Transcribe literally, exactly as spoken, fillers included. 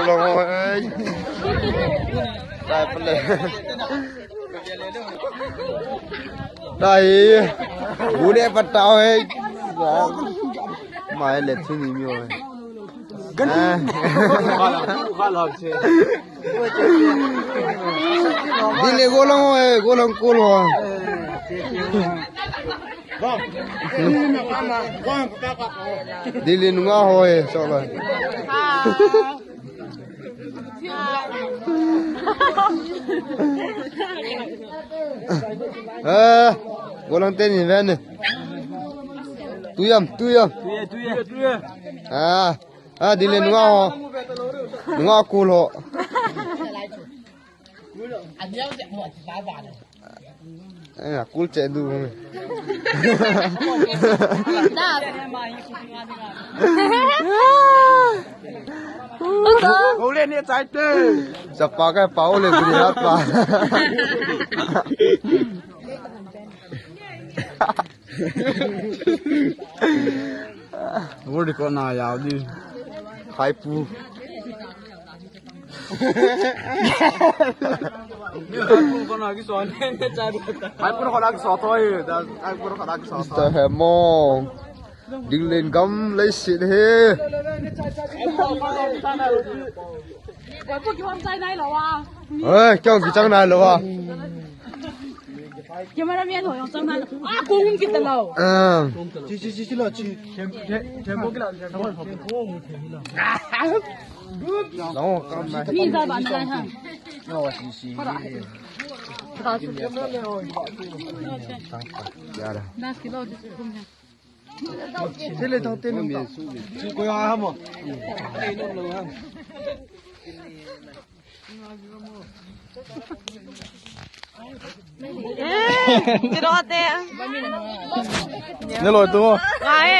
Long oi. Dai pale. Dai. Bule patao hai. Mai le thini mi oi. Gan. Ah. Dile golong oi, golong kul oi. Dile nunga hoi, solo. Eh, golong teni vene. Tuyam, tuyam. Tuye, tuye, tuye. Ah, ah, dile nunga ho. Nunga kul ho. Eh, kul che du. Kau le ne chai te. Sapa ka pa o le guri hat pa. Guri ko na ya di. Hai pu. Hai pu ko na ki so ne, ne chai. Hai pu ko na ki so to e. Da, hai pu ko na ki so to. Mister Hemong. Dinglen gam leiset hi. Oi, kyo kichang nai lou a. Camera man ho jong chang nai lou. Ah, kung kita lou. Ah. Chi, chi, chi, chi lou, chi. Them, them, them, them, them. Lou, kam nai. Mi ja ba nai ha. Lou, chi, chi. Ya da. Das kilo de kum hai. Chile thong tin nung to. Chi ko ya ha mo. Eh, kiro te. Ne lou tu. Ai.